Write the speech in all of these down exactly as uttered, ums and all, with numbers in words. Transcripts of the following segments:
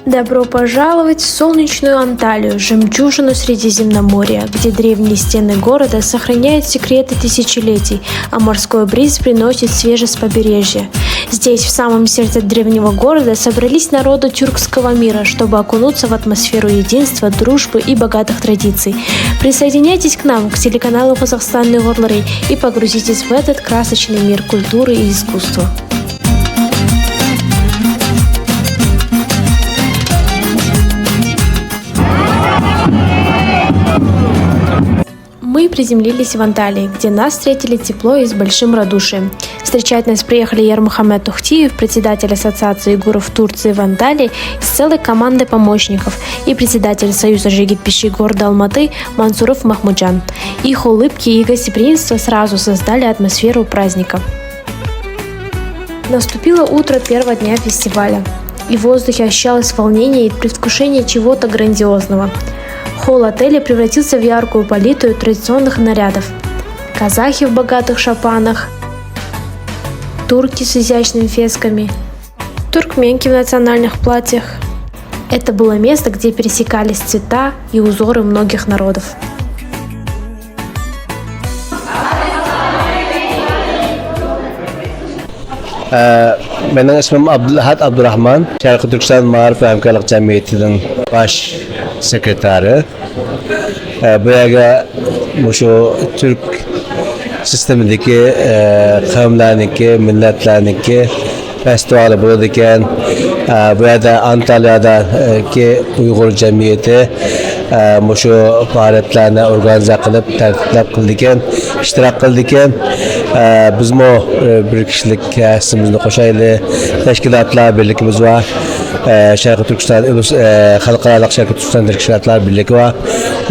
Добро пожаловать в солнечную Анталию, жемчужину Средиземноморья, где древние стены города сохраняют секреты тысячелетий, а морской бриз приносит свежесть побережья. Здесь, в самом сердце древнего города, собрались народы тюркского мира, чтобы окунуться в атмосферу единства, дружбы и богатых традиций. Присоединяйтесь к нам, к телеканалу «Казахстан уйгурлары», и погрузитесь в этот красочный мир культуры и искусства. Мы приземлились в Анталии, где нас встретили тепло и с большим радушием. Встречать нас приехали Ярмухаммед Тухтиев, председатель Ассоциации уйгуров Турции в Анталии, с целой командой помощников, и председатель Союза жигит-пищи города Алматы Мансуров Махмуджан. Их улыбки и гостеприимство сразу создали атмосферу праздника. Наступило утро первого дня фестиваля, и в воздухе ощущалось волнение и предвкушение чего-то грандиозного. Холл отеля превратился в яркую палитру традиционных нарядов. Казахи в богатых шапанах, турки с изящными фесками, туркменки в национальных платьях. Это было место, где пересекались цвета и узоры многих народов. Ә, менің ісімім Абдулахат Абдурахман, Шәрқи Түркістан Maarif ve Həmkarlıq Cəmiyyətinin baş sekretarı. Ә, bu yerge şu Türk sistemindeki, ә, qavimlerniki, milletlerninki festivali bo'ladigan, e, bu yerda Antaliyadagi Uyg'ur jamiyati, e, mushu faoliyatlarni organizatsiya qilib, tartiblab qildikan, ishtirok qildikan. E, bizmi, e, bir kishilik hissimizni qo'shayli, tashkilotlar birligimiz bor. E, Sharqiy Turkiston, e, xalqaro Sharqiy Turkiston tashkilotlar birligi bor.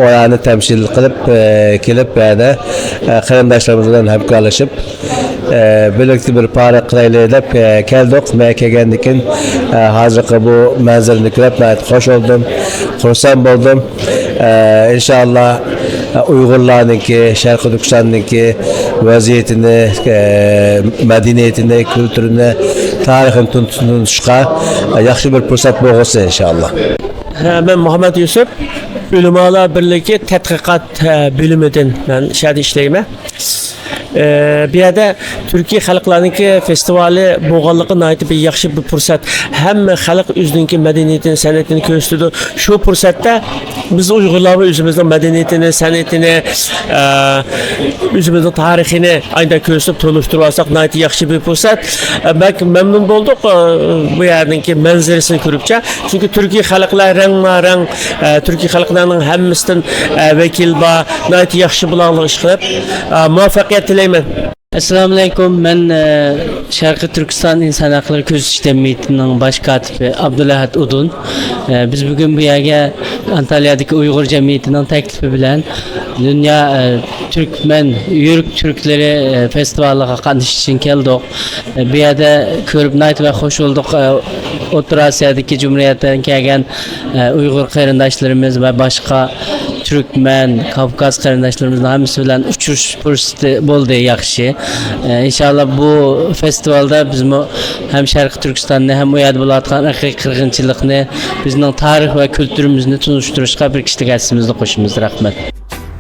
Ularni tamsil qilib, e, kelib, bu yerda, e, qarindoshlarimiz bilan hamkorlashib, e, birlikte bir pora qilayli deb, e, keldik. Men kelgandan keyin, e, hozirgi bu manzilni ko'rib, nihoyat xush bo'ldim, xursand bo'ldim. E, inshaalloh, e, Uyg'urlarningki, Sharqiy Turkistonningki vaziyatini, e, madaniyatini, kulturini, tarixini tun-, tunishga, e, yaxshi bir fursat bo'lg'usi, inshaalloh. Ha, men Muhammad Yusuf, Ulamolar birligi tadqiqot, ha, bo'limidan men shu yerda ishlayman. Ee, bu yerda turkiy xalqlarningki festivali bo'lganligi nihoyatda bir yaxshi bir fursat. Hamma xalq o'zininki madaniyatini, san'atini ko'rsatadi. Shu fursatda biz uyg'urlar o'zimizning madaniyatini, san'atini, e, o'zimizning tarixini ayda ko'rsatib, tonishtirib olsak, nihoyatda yaxshi bir fursat. E, bak, mamnun bo'ldik, e, bu yerninki manzarasini ko'ribcha. Chunki turkiy xalqlar rangma-rang, e, turkiy xalqlarning hammasidan, e, vakil bor. Nihoyatda yaxshi bilan ish qilib, e, muvaffaqiyat tilayman. Assalomu alaykum. Men, e, Sharqiy Turkiston inson haqlari kuzatish jamiyatining bosh kotibi Abdulahat Udun. E, biz bugun bu yerga Antaliyadagi Uyg'ur jamiyatining taklifi bilan Dunyo, e, Turkmen, Yuruk Turklari, e, festivaliga qatnashish uchun keldik. E, bu yerda ko'rib nihoyat va xush bo'ldik. E, O'rta Osiyodagi jumriyatdan kelgan, e, Uyg'ur qarindoshlarimiz va boshqa turkman, Kavkaz qarindoshlarimizni hammasi bilan uchrashish fursati bo'ldi, yaxshi. E, inshaalloh bu festivalda bizmi ham Sharqiy Turkistonni, ham u yerda bo'layotgan irqiy qirg'inchilikni, bizning tarix va kulturimizni tunishtirishga bir kishilik hissimizni qo'shamiz. Rahmat.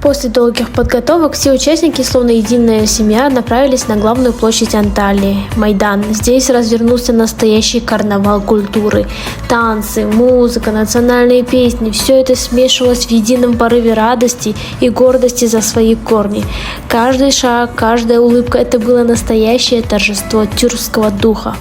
После долгих подготовок все участники, словно единая семья, направились на главную площадь Анталии — Майдан. Здесь развернулся настоящий карнавал культуры. Танцы, музыка, национальные песни — все это смешивалось в едином порыве радости и гордости за свои корни. Каждый шаг, каждая улыбка — это было настоящее торжество тюркского духа.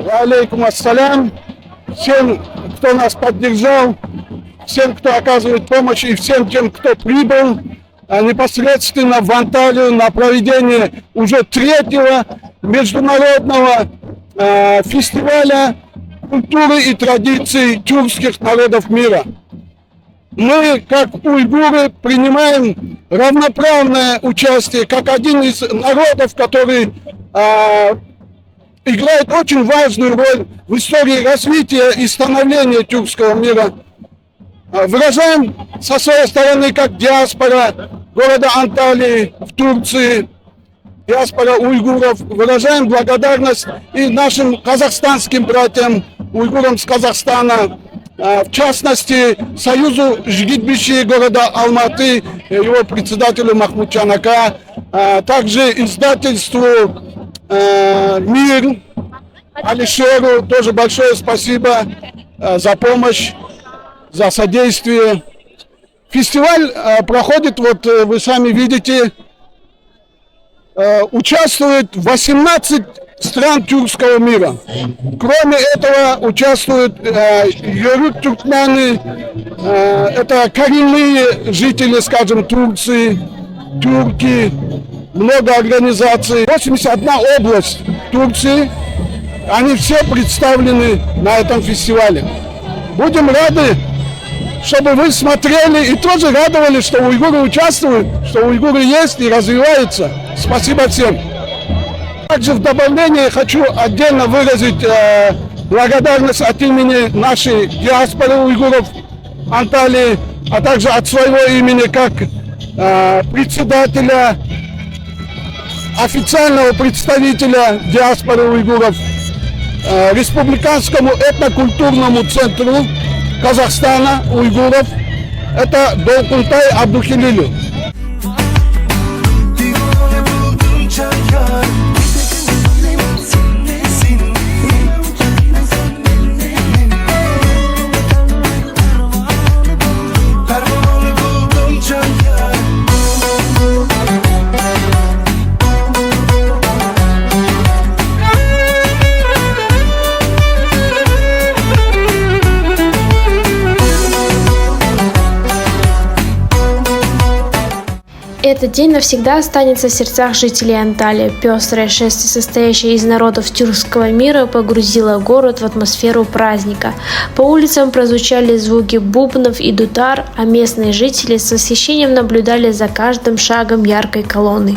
Алейкум ассалам. Всем, кто нас поддержал, всем, кто оказывает помощь, и всем тем, кто прибыл, а, непосредственно в Анталию на проведение уже третьего международного, э, фестиваля культуры и традиций тюркских народов мира. Мы, как уйгуры, принимаем равноправное участие, как один из народов, который, а, играет очень важную роль в истории развития и становления тюркского мира. А, выражаем со своей стороны, как диаспора города Анталии в Турции, диаспора уйгуров, выражаем благодарность и нашим казахстанским братьям, уйгурам с Казахстана, а, в частности, Союзу жигитбиши города Алматы, э, его председателю Махмуд Чанака, а также издательству, э, «Мир», Алишеру тоже большое спасибо, э, за помощь, за содействие. Фестиваль, э, проходит, вот, э, вы сами видите, э, участвует восемнадцать стран тюркского мира. Кроме этого участвуют, э, йөрүк тюркмены, э, это коренные жители, скажем, Турции, тюрки, много организаций. Восемьдесят одна область Турции, они все представлены на этом фестивале. Будем рады, чтобы вы смотрели и тоже радовались, что уйгуры участвуют, что уйгуры есть и развиваются. Спасибо всем. Также в добавление хочу отдельно выразить, э, благодарность от имени нашей диаспоры уйгуров Анталии, а также от своего имени как, э, председателя, официального представителя диаспоры уйгуров, э, Республиканскому этнокультурному центру Казахстана уйгуров, это Долкунтай Абдухилилю. Этот день навсегда останется в сердцах жителей Анталии. Пёстрое шествие, состоящее из народов тюркского мира, погрузило город в атмосферу праздника. По улицам прозвучали звуки бубнов и дутар, а местные жители с восхищением наблюдали за каждым шагом яркой колонны.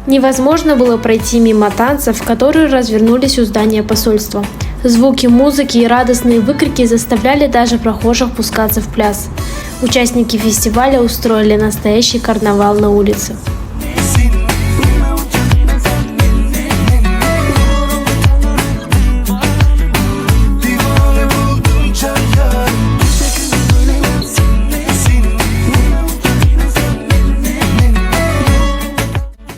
Невозможно было пройти мимо танцев, которые развернулись у здания посольства. Звуки музыки и радостные выкрики заставляли даже прохожих пускаться в пляс. Участники фестиваля устроили настоящий карнавал на улице.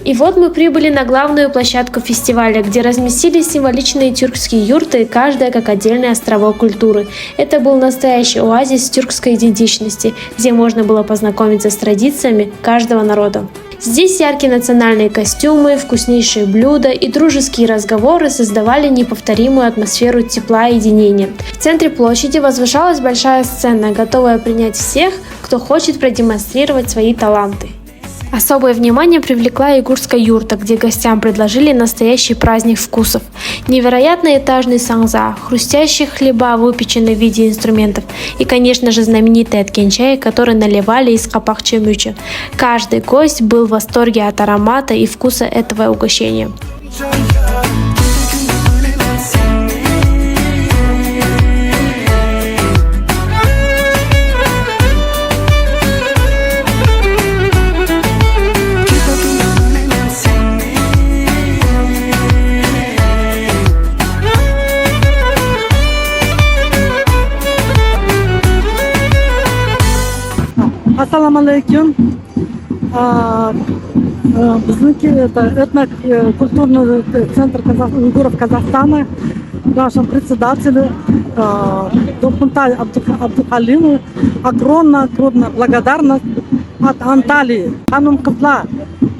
И вот мы прибыли на главную площадку фестиваля, где разместились символичные тюркские юрты, каждая как отдельный островок культуры. Это был настоящий оазис тюркской идентичности, где можно было познакомиться с традициями каждого народа. Здесь яркие национальные костюмы, вкуснейшие блюда и дружеские разговоры создавали неповторимую атмосферу тепла и единения. В центре площади возвышалась большая сцена, готовая принять всех, кто хочет продемонстрировать свои таланты. Особое внимание привлекла уйгурская юрта, где гостям предложили настоящий праздник вкусов. Невероятный этажный саңза, хрустящие хлеба, выпеченные в виде инструментов, и, конечно же, знаменитый эткен чай, который наливали из капак чемюча. Каждый гость был в восторге от аромата и вкуса этого угощения. Ассаламу алейкум. А, э, Бизники, это этнокультурный центр казах-, уйгуров Казахстана, нашим председателю, э, Долкунтай Абдух-, Абдухалину огромная, огромная благодарность от Анталии. Ханым-кызлар,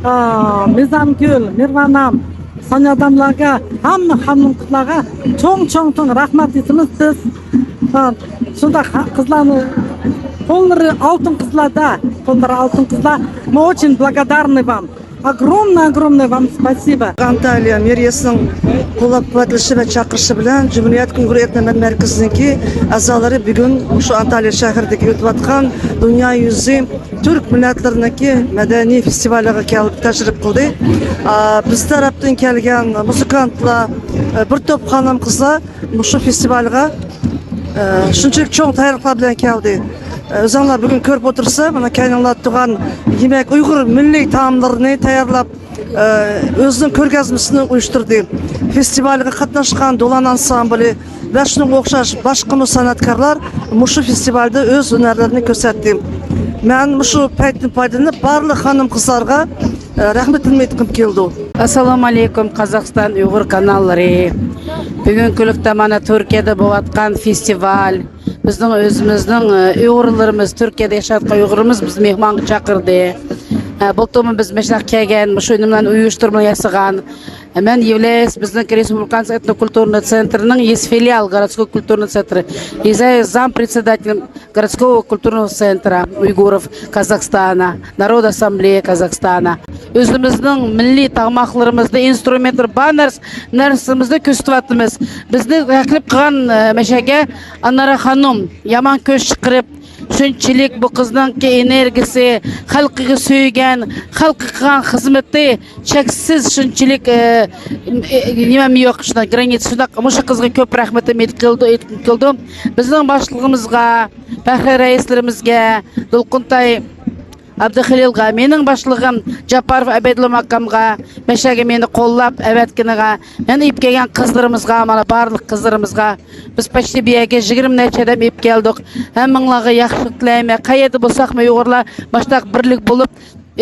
э, Мизамгюл, Мирванам, Санядамларга, хамма ханым-кызларга чоң-чоң-чоң рахмат этебиз биз. Ха, шунда ха-, кызларны коллары алтын кызларда, коллары алтын кызлар. Мы очень благодарны вам. Огромное, огромное вам спасибо. Анталия мэриясының qo'llab-quvvatlashi va chaqirishi bilan Jumriyat Uyg'ur etno markazininki a'zolari bugun shu Antaliya shahridagi o'tayotgan dunyo yuzi turk millatlariniki madaniy festivaliga kelib tashrif qildi. A, biz tarafdan kelgan muzikantlar, e, bir to'p xonim qizlar shu festivalga, e, shunchalik cho'ng tayyorgarliklar bilan keldi. E, o'zinglar bugun ko'rib o'tirsa, mana, kayninglar turgan yemak, uyg'ur milliy taomlarini tayyorlab, e, o'zining ko'rgazmasini uyushtirdi. Festivalga qatnashgan Do'lan ansambli va shunga o'xshash boshqa san'atkorlar mushu festivalda o'z hunarlarini ko'rsatdi. Men mushu paytni foydalanib, barliq xonim-qizlarga, e, rahmatimni aytgim keldi. Assalomu alaykum, Qozog'iston Uyg'ur kanallari. Bugungi kunlikda mana Turkiyada bo'layotgan festival, bizning o'zimizning, e, uyg'urlarimiz, Turkiyada yashayotgan uyg'urlarimiz bizni mehmonga chaqirdi. E, bulturmi biz mashaq kelgan, shu unumlarni uyushtirma yasagan. E, men Yevlayev, bizning Respublikan etnokulturniy sentrining yis filial, городской культурный центр, yis zam председатель городского культурного центра уйгуров Казахстана, Народной ассамблеи Казахстана. O'zimizning milliy tamoqlarimizni, instrumentlar, bar narsa, narsamizni ko'rsatyapmiz. Bizni taklif qilgan, e, mashaga Anara Xanum yaman ko'z chiqirib, shunchalik bu qizninki energiyasi, xalqiga suygan, xalqqa qilgan xizmati cheksiz, shunchalik, e, e, nimam yo'q, shunday граница, shundoq mushu qizga ko'p rahmatim aytib keldi, aytib keldim. Bizning boshlig'imizga, faxriy raislarimizga, Dolquntay Abduxalilga, mening boshlig'im Japparov Abedulla akamga, mashaga meni qo'llab avatganiga, meni ip kelgan qizlarimizga, mana barliq qizlarimizga, biz почти bu yerga yigirma necha odam ip keldik. Hammanglarga yaxshilik tilayman. Qayerda bo'lsaqmi uyg'urlar, mashundoq birlik bo'lib,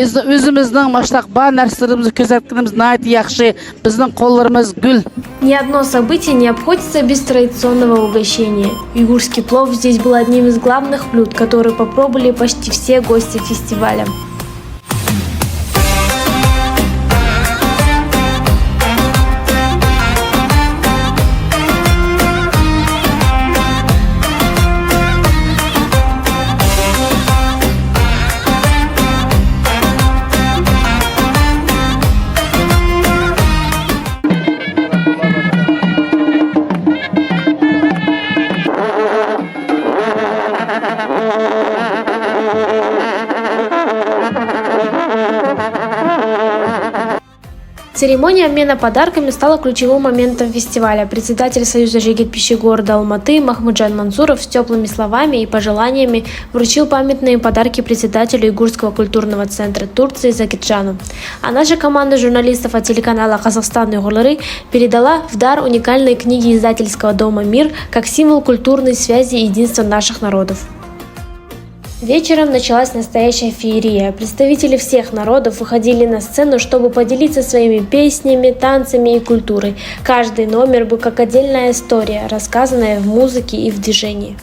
o'z-, o'zimizning mashundoq bar narsalarimizni ko'rsatganimiz nihoyat yaxshi. Bizning qo'llarimiz gul. Ни одно событие не обходится без традиционного угощения. Уйгурский плов здесь был одним из главных блюд, которые попробовали почти все гости фестиваля. Церемония обмена подарками стала ключевым моментом фестиваля. Председатель Союза жигит-пищи города Алматы Махмуджан Мансуров с теплыми словами и пожеланиями вручил памятные подарки председателю Уйгурского культурного центра Турции Закирджану. А наша команда журналистов от телеканала «Казахстан Уйгурлары» передала в дар уникальные книги издательского дома «Мир» как символ культурной связи и единства наших народов. Вечером началась настоящая феерия. Представители всех народов выходили на сцену, чтобы поделиться своими песнями, танцами и культурой. Каждый номер был как отдельная история, рассказанная в музыке и в движении.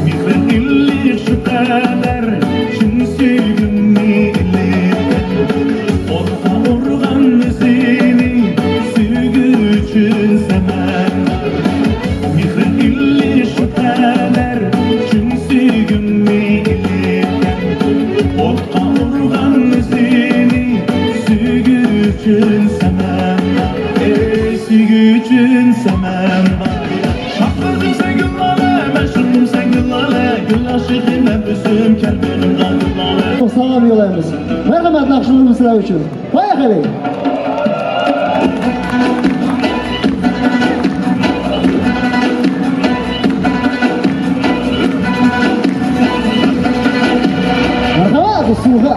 مېھرىڭ ئىللىق شۇ قەدەر، چىن سۆيگۈمنى ئىللىق. ئوتقا ئۇرغان ئۆزىنى سۆيگۈ ئۈچۈن سەمەن. مېھرىڭ ئىللىق شۇ قەدەر، چىن سۆيگۈمنى ئىللىق. ئوتقا ئۇرغان ئۆزىنى سۆيگۈ ئۈچۈن سەمەن. ئەي سۆيگۈ ئۈچۈن سەمەن. شاخلىرىم سەن گۈل لالا، مەشۇقۇم سەن گۈل لالا، گۈل ئاشىقى مەن ئۆزۈم، كەل قېنىمغا گۈل لالا. سالام يوللايمىز. مەرھەمەت، ناخشىلىرىمىز سىلەر ئۈچۈن. بايا قېلىڭ. مەرھەمەت، ئۇسسۇلغا.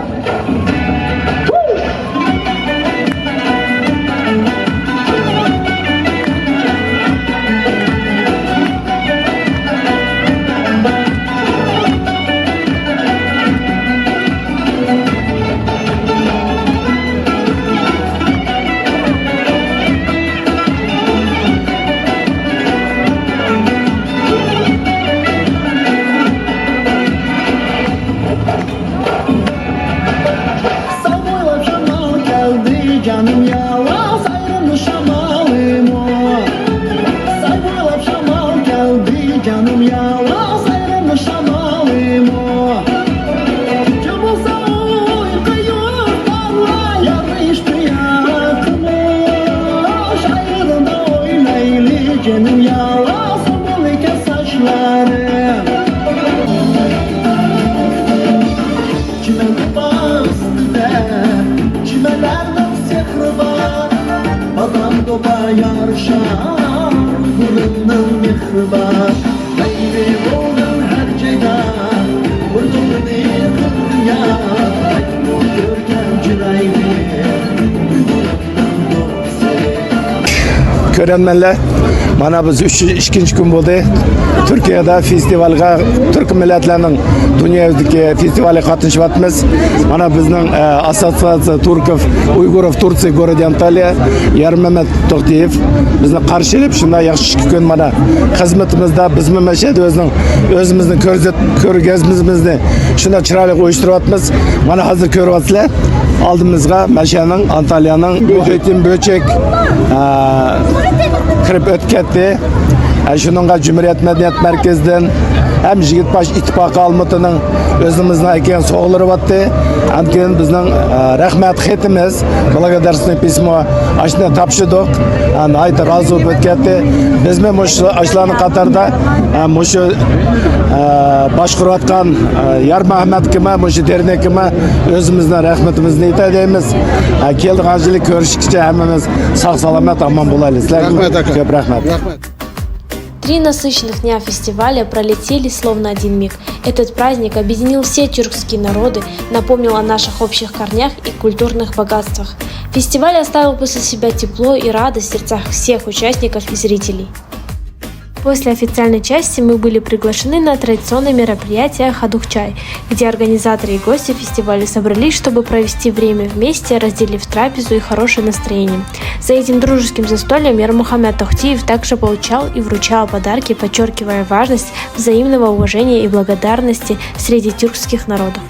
كۆرۈرمەنلەر، مانا بىز ئۈچ، ئىككىنچى كۈن بولدى. تۈركىيەدە فېستىۋالغا، تۈرك مىللەتلەرنىڭ دۇنيا يۈزىدىكى فېستىۋالىغا قاتنىشىۋاتىمىز. مانا بىزنىڭ، ئە، ئاسسوسىئاتسىيە تۈركوف ئۇيغۇروف تۇرسىيە گورودى ئانتالىيە، يارمەمەت توختىيېف بىزنى قارشى ئېلىپ، شۇنداق ياخشى ئىككى كۈن مانا خىزمىتىمىزدە بىزمۇ مەشەدە ئۆزىنىڭ، ئۆزىمىزنىڭ كۆرسەت-، كۆرگەزمىمىزنى شۇنداق چىرايلىق ئۇيۇشتۇرۇۋاتىمىز. مانا ھازىر كۆرۈۋاتىسىلەر، ئالدىمىزغا مەشەنىڭ، ئانتالىيەنىڭ بۆچەك. بۇ ھېيتىم بۆچەك، ئە، كىرىپ ئۆتۈپ كەتتى. ئە، شۇنىڭغا جۇمھۇرىيەت مەدەنىيەت مەركىزىدىن ھەم يىگىت باش ئىتتىپاقى ئالمۇتىنىڭ ئۆزىمىزنىڭ ئەكەلگەن سوغىلىرى بارتى. ئاندىن كېيىن بىزنىڭ، ئە، رەھمەت خېتىمىز، благодарственное письмо، ئاشۇنى تاپشۇردۇق. ئە، ناھايىتى رازى بولۇپ ئۆتكەتتى. بىزمۇ مۇشۇ، ئاشۇلارنىڭ قاتارىدا، ئە، مۇشۇ، ئە، باشقۇرۇۋاتقان، ئە، يار مەھمەتكىمۇ، مۇشۇ دېرنەككىمۇ ئۆزىمىزنىڭ رەھمىتىمىزنى ئېيتاي دەيمىز. ئە، كېلىدىغان يىلى كۆرۈشكىچە ھەممىمىز ساق سالامەت ئامان بولايلى. سىلەرگە رەھمەت، ئاكا. كۆپ رەھمەت. رەھمەت. Три насыщенных дня фестиваля пролетели словно один миг. Этот праздник объединил все тюркские народы, напомнил о наших общих корнях и культурных богатствах. Фестиваль оставил после себя тепло и радость в сердцах всех участников и зрителей. После официальной части мы были приглашены на традиционное мероприятие «Хадук-чай», где организаторы и гости фестиваля собрались, чтобы провести время вместе, разделив трапезу и хорошее настроение. За этим дружеским застольем Ярмухаммед Тохтиев также получал и вручал подарки, подчеркивая важность взаимного уважения и благодарности среди тюркских народов.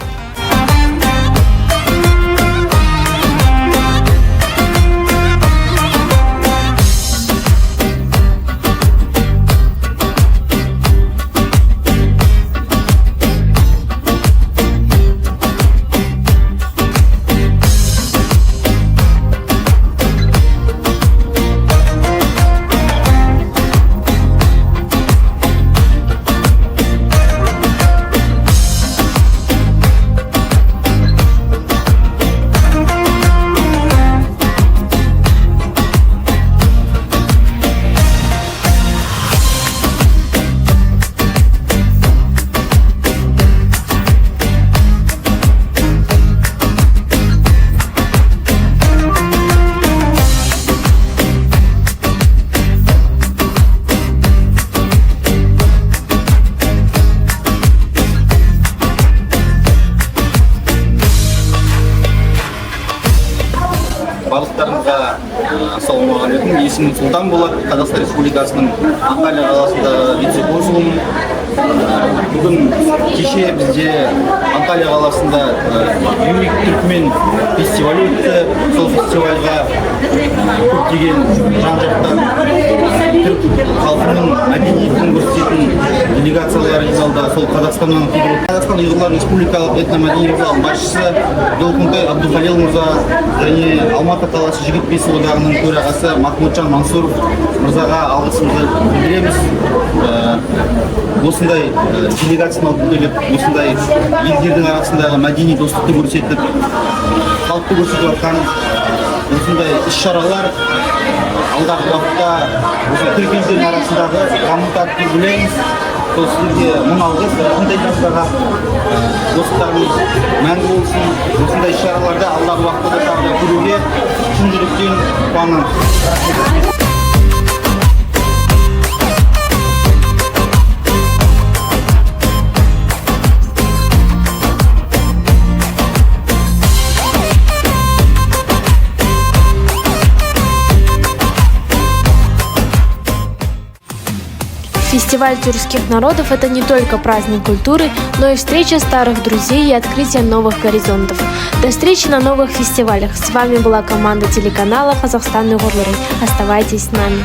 Барлықтарыңызға, ә, ассалаумағалейкум. Есімім Султан Болат, Қазақстан Республикасының Анталия қаласында вице-консулымын. Бүгін кеше бізде Анталия қаласында, ә, Юрий Түркмен фестивалі өтті. Сол фестивальға көптеген жан-жақтан түрік халқының мәдениетін көрсететін делегациялар жиналды. Сол Қазақстаннан келген Қазақстан ұйғырлар республикалық этномәдени орталығының басшысы Долкунтай Абдухалил мырза және Алматы қаласы жігіт бесі одағының төрағасы Махмуджан Мансуров мырзаға алғысымызды білдіреміз. Ә, осындай, ә, делегацияны алып келіп, осындай елдердің арасындағы мәдени достықты көрсетіп, халықты көрсетіп жатқан осындай іс-шаралар алдағы уақытта осы түрік елдерінің арасындағы дамытады деп ойлаймыз. Сол сіздерге мың алғыс, Долкунтай мырзаға. Достарыңыз мәңгі болсын. Осындай іс-шараларды алдағы уақытта да тағы да көруге шын жүректен қуанамыз. Фестиваль тюркских народов — это не только праздник культуры, но и встреча старых друзей и открытие новых горизонтов. До встречи на новых фестивалях. С вами была команда телеканала «Казахстан Уйгурлары». Оставайтесь с нами.